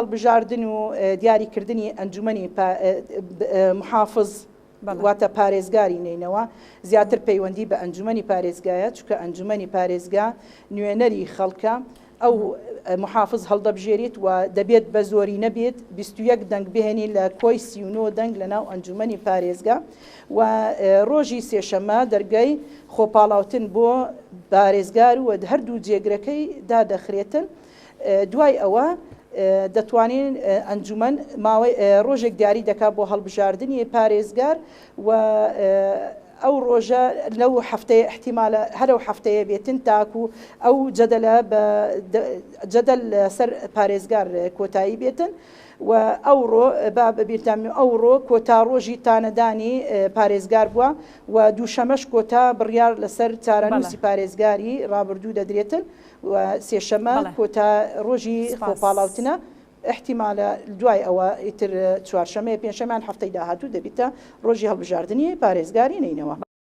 هەڵبژاردن و دیاریکردنی ئەنجومەنی محافز واتە پارێزگاری نەینەوا زیاتر پەیوەندی بە ئەنجومەنی پارێزگایە، چونکە ئەنجومەنی پارێزگا نوێنەری خەڵکە، ئەو محافز هەڵدەبژێریت و دەبێت بە زۆری نەبێت 21 دەنگ بهێنی لە کۆی 39 دەنگ لە ناو ئەنجومەنی پارێزگا و ڕۆژی سێشەمە دەرگای خۆپاڵاوتن بۆ پارێزگار و هەردوو جێگرەکەی دادەخرێتن. دوای ئەوە دەتوانین ئەنجومەن ماوەی ڕۆژێک دیاری دەکات بۆ هەڵبژاردنی پارێزگار و ئەو ڕۆژە لەو هەفتەیە احتیمالە هەر ئەو هەفتەیە بێتن تاکو ئەو جەدەلە بە جەدەل لەسەر پارێزگار کۆتایی بێتن و ئەوڕۆ با بەبیرتان ئەوڕۆ کۆتا ڕۆژی تانەدانی پارێزگار بووە و دووشەمەش کۆتا بڕیار لەسەر چارەنووسی پارێزگاری ڕابردوو دەدرێتن. و سێشەمە کۆتا ڕۆژی خۆپاڵاوتنە، ئیحتیمالە دوای ئەوە ئیتر چوارشەمە یا پێنجشەمە یان هەفتەی داهاتوو دەبیتە ڕۆژی هەڵبژاردنی پارێزگاری نەینەوا.